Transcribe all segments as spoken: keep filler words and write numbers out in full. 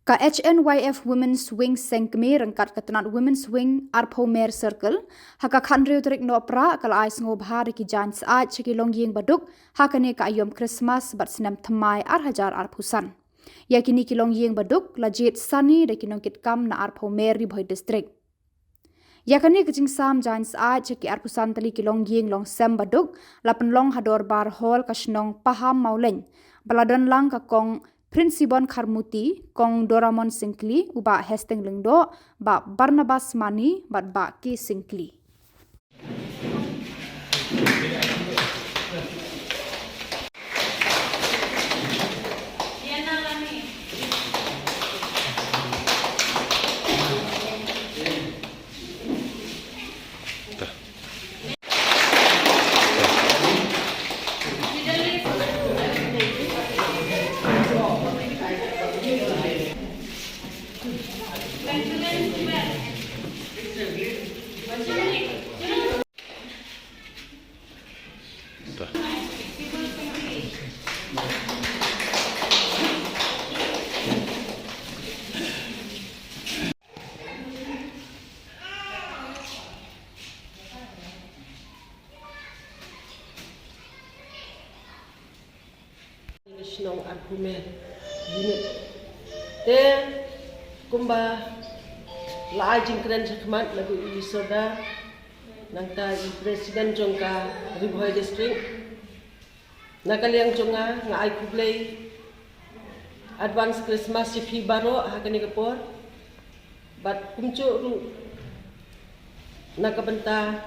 Ka H N Y F Women's Wing Sengkmie ryngkat ka tnat Women's Wing Arphew Mer Circle, ha ka khathynriew tarik Nohprah ka la ai sngewbha da ki jaiñ syaid sha ki longïing baduk ha kane ka aiom Christmas bad snem thymmai ar hajar arphew san. Ïa kine ki longïing baduk la jied sani da ki nongkitkam na Arphew Mer Ri Bhoi District. Ïa kane ka jingsam jaiñ syaid sha ki arphew san tylli ki longïing longsem baduk la pynlong ha Dorbar Hall ka shnong Paham Mawlein, ba la don lang ka Kong Prinsibon Kharmuti, Kong Doramon Syngkli, u Bah Hastings Lyngdoh, Bah Barnabas Mani bad Bah K Syngkli. Shnong Arphew Mer unit. Te kumba la ai jingkren shakhmat na ka i Sordar, nangta i President jong ka Ri Bhoi District. Na ka liang jong nga, nga ai khublei advance Christmas ïa phi baroh ha kane ka por. Bad kumjuh ruh na ka bynta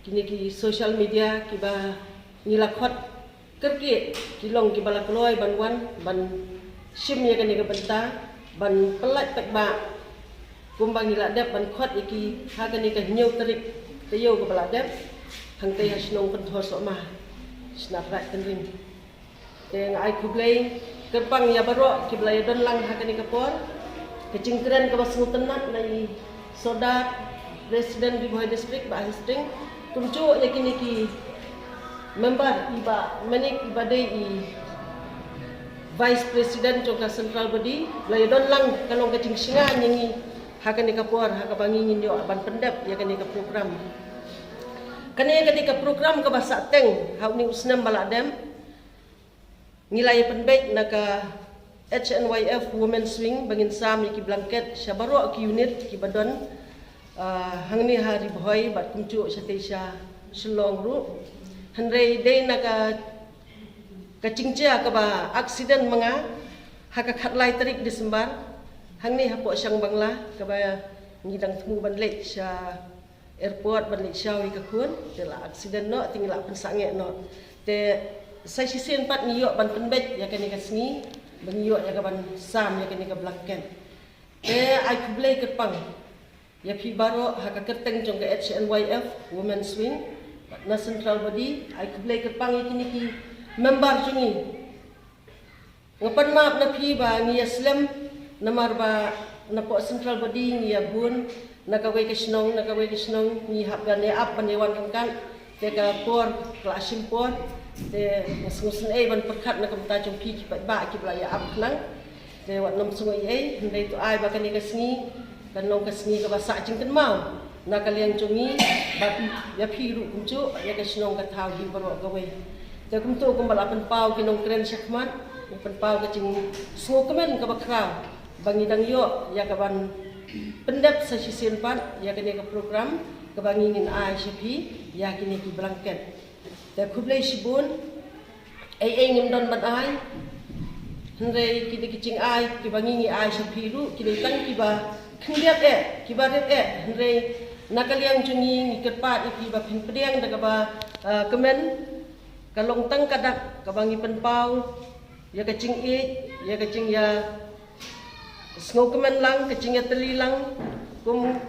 kine ki social media kiba ngi la khot kyrkieh, ki long kiba la kloi ban wan ban shim ïa kane ka bynta, ban pyllait paidbah kumba ngi la dep ban khot ïa ki ha kane ka hynñiew tarik taïew kaba la dep, hangtei ha shnong Kynthor Sohma, Shnat Raid Tynring. Te nga ai khublei kyrpang ïa baroh kiba la ïa don lang ha kane ka por. Ka jingkren kaba sngewtynnat na i Sordar, President Ri Bhoi District, Bah Hastings, kumjuh ïa kine ki member, i Bah Manik, iba dei i Vice President jong ka Central Body, la ïa don lang, ka long ka jingsngew ïa ngi ha kane ka por, ha kaba ngi ngin ïoh ban pyndep ïa kane ka program. Kane ka dei ka program kaba sah teng ha une u snem ba la dep. Ngi la ïa pynbeit na ka H N Y F Women's Wing ba ngin sam ïa ki blanket sha baroh ki unit kiba don, ah, hangne ha Ri Bhoi bad kumjuh shatei sha Shillong ruh. Hynrei dei na ka, ka jingjia kaba accident ma nga ha ka khatlai tarik December hangne hapoh Shang Bangla, kaba ngi dang thmu ban leit sha airport ban leit shaw ïa ka khun, te la accident noh, te ngi la pynsangeh noh. Te sa shisien pat ngi ïoh ban pynbeit ïa kane ka sngi, ban ïoh ïa ka ban sam ïa kane ka blanket. Te ai khublei kyrpang ïa phi baroh ha ka kyrteng jong ka H N Y F Women's Wing na Central Body, ai khublei kyrpang ïa kine ki member jong ngi. Nga pan map na phi ba ngi ïa slem, namar ba napoh Central Body ngi ïa bun na kawei ka shnong na kawei ka shnong, ngi hap ban ïa ap ban ïa wan ryngkat. Te ka por ka la shim por, te nga sngewsynei ban pyrkhat na ka bynta jong phi ki paidbah kiba la ïa ap khnang. Te wat nym sngew ei ei, hynrei to ai ba kane ka sngi kan long ka sngi kaba sah jingkynmaw na ka liang jong ngi bad ïa phi ruh kumjuh, ïa ka shnong ka thaw hi baroh kawei. Te kumto kumba la pynpaw ki nongkren shakhmat, la pynpaw ka jingsngewkmen kaba khraw ba ngi dang ïoh ïa ka ban pyndep sa shisien pat ïa kane ka program kaba ngi ngin ai sha phi ïa kine ki blanket. Te khublei shibun. Ei ei ngim don ban ai. Hynrei kine ki jingai kiba ngi ngi ai sha phi ruh, kine tang kiba khyndiat eh, kiba rit eh. Hynrei na ka liang jong ngi ngi kyrpad ïa phi ba phin pdiang da kaba, ah, kmen. Ka long tang ka dak kaba ngi pynpaw ïa ka jingïeit, ïa ka jingïa sngewkmen lang, ka jingïatylli lang kum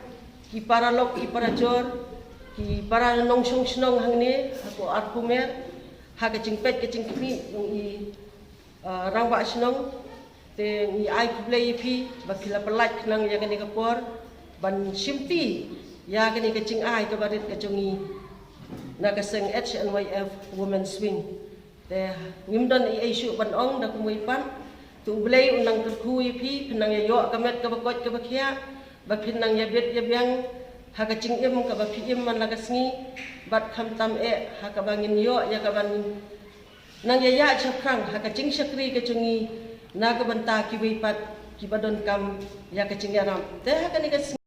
ki paralok, ki parajor, ki para nongshong shnong hangne hapoh Arphew Mer, ha ka jingpeit ka jingkhmih jong i, ah, rangbah shnong. Te ngi ai khublei ïa phi ba phi la pyllait khnang ïa kane ka por ban shimti ïa kane ka jingai kaba rit ka jong ngi na ka seng H N Y F Women's Wing. Te ngim don ei ei shuh ban ong da kumwei pat. To U Blei un nang kyrkhu ïa phi, phin nang ïa ïoh ka met kaba koit kaba khiah, ba phin nang ïa bit ïa biang ha ka jingim kaba phi im man la ka sngi, bad khamtam eh ha kaba ngin ïoh ïa kaban nang ïa ïa shaphrang ha ka jingshakri ka jong ngi na ka bynta kiwei pat kiba donkam ïa ka jingïarap. Te ha kane ka sngi